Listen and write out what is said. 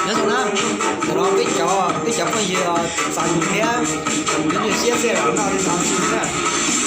Nyob zoo na, tam no peb cov, peb cov phooj ywg los txom nyem thiab, peb nyuaj siab xwb, noj li no xwb na.